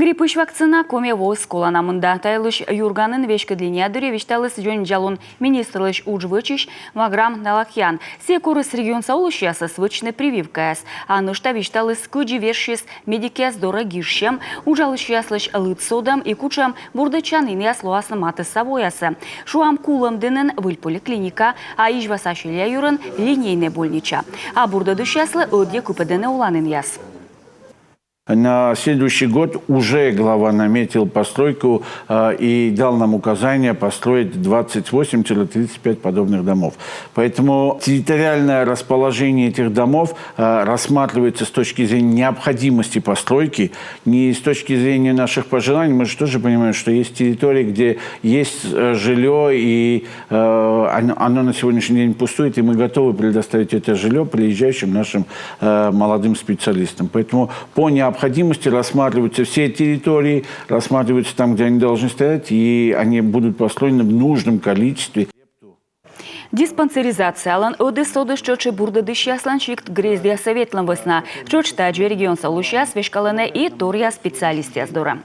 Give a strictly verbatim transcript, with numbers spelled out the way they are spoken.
Гриппысь вакцина Коми воис колана мында. Та йылысь «Юрганын» веськыд линия дырйи висьталіс дзоньвидзалун министрлысь удж вӧчысь Ваграм Далахьян. Сійӧ корис регионса олысьясӧс вӧчны прививкаяс. А нӧшта висьталіс, кыдзи вежсис медикъяс дорӧ гижсьӧм, уджалысьяслысь лыдсодӧм и кутшӧм бурдӧдчанінъяс лоасны матысса воясӧ. Шуам, Кулӧмдінын выль поликлиника, а Изьваса Силья юрын линейнӧй больнича. А бурдӧдысьяслы ӧдйӧ кыпӧдӧны оланінъяс. На следующий год уже глава наметил постройку э, и дал нам указание построить двадцать восемь-тридцать пять подобных домов. Поэтому территориальное расположение этих домов э, рассматривается с точки зрения необходимости постройки, не с точки зрения наших пожеланий. Мы же тоже понимаем, что есть территории, где есть э, жилье, и э, оно, оно на сегодняшний день пустует, и мы готовы предоставить это жилье приезжающим нашим э, молодым специалистам. Поэтому по необходимости рассматриваются все территории, рассматриваются там, где они должны стоять, и они будут построены в нужном количестве. Диспансеризациялӧн ӧдыс содіс тшӧтш и бурдӧдысьяслӧн сикт-грездъясӧ ветлӧм вӧсна. Тшӧтш тадзи регионса олысьяс веськалӧны и торъя специалистъяс дорӧ.